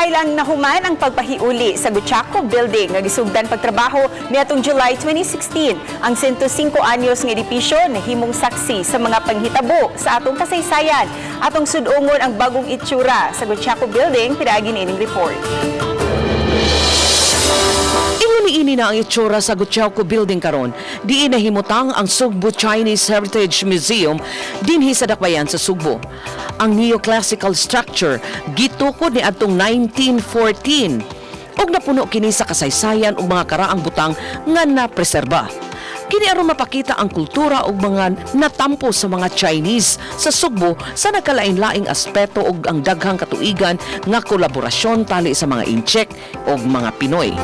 Usahay lang nahuman ang pagpahiuli sa Gotiaoco Building nga gisugdan pagtrabaho niadtong July 2016. Ang 105 anyos nga edipisyo nahimong saksi sa mga panghitabo sa atong kasaysayan. Atong sud-ongon ang bagong itsura sa Gotiaoco Building pinaagi niining report. Ingon niini na ang itsura sa Gotiaoco Building karon, diin nahimutang ang Sugbo Chinese Heritage Museum dinhi sa Dakbayan sa Sugbo. Ang neoclassical structure gitukod ni adtong 1914 ug napuno kini sa kasaysayan ug mga karaang butang nga napreserba. Kini aron mapakita ang kultura ug mga natampo sa mga Chinese sa Sugbo sa nagkalain-laing aspeto ug ang daghang katuigan nga kolaborasyon tali sa mga Intsik ug mga Pinoy.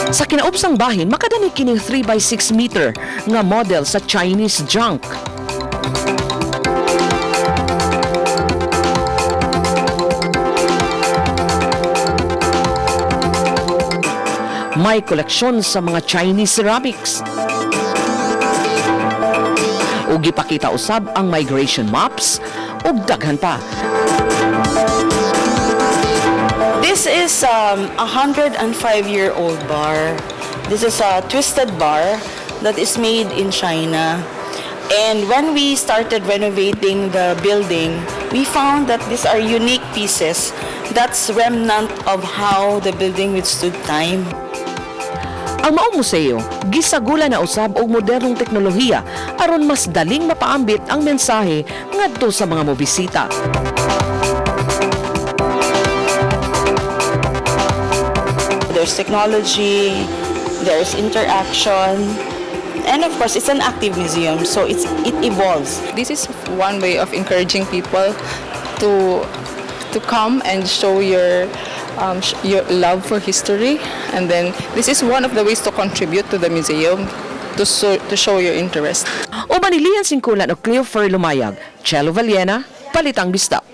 Sa kinaubsang bahin, makadani kining 3 by 6 meter nga model sa Chinese junk. May koleksyon sa mga Chinese ceramics. Ug gipakita usab ang migration maps ug daghan pa. This is a 105-year-old bar. This is a twisted bar that is made in China. And when we started renovating the building, we found that these are unique pieces that's remnant of how the building withstood time. Ang maong museo, gisagula na usab og modernong teknolohiya aron mas daling mapaambit ang mensahe ngadto sa mga mobisita. There's technology, there's interaction, and of course, it's an active museum, so it evolves. This is one way of encouraging people to come and show your love for history, and then this is one of the ways to contribute to the museum, to show your interest. Uban ni Lian Singkulan o Cleofer Lumayag, Chelo Valiena, Balitang Bisdak.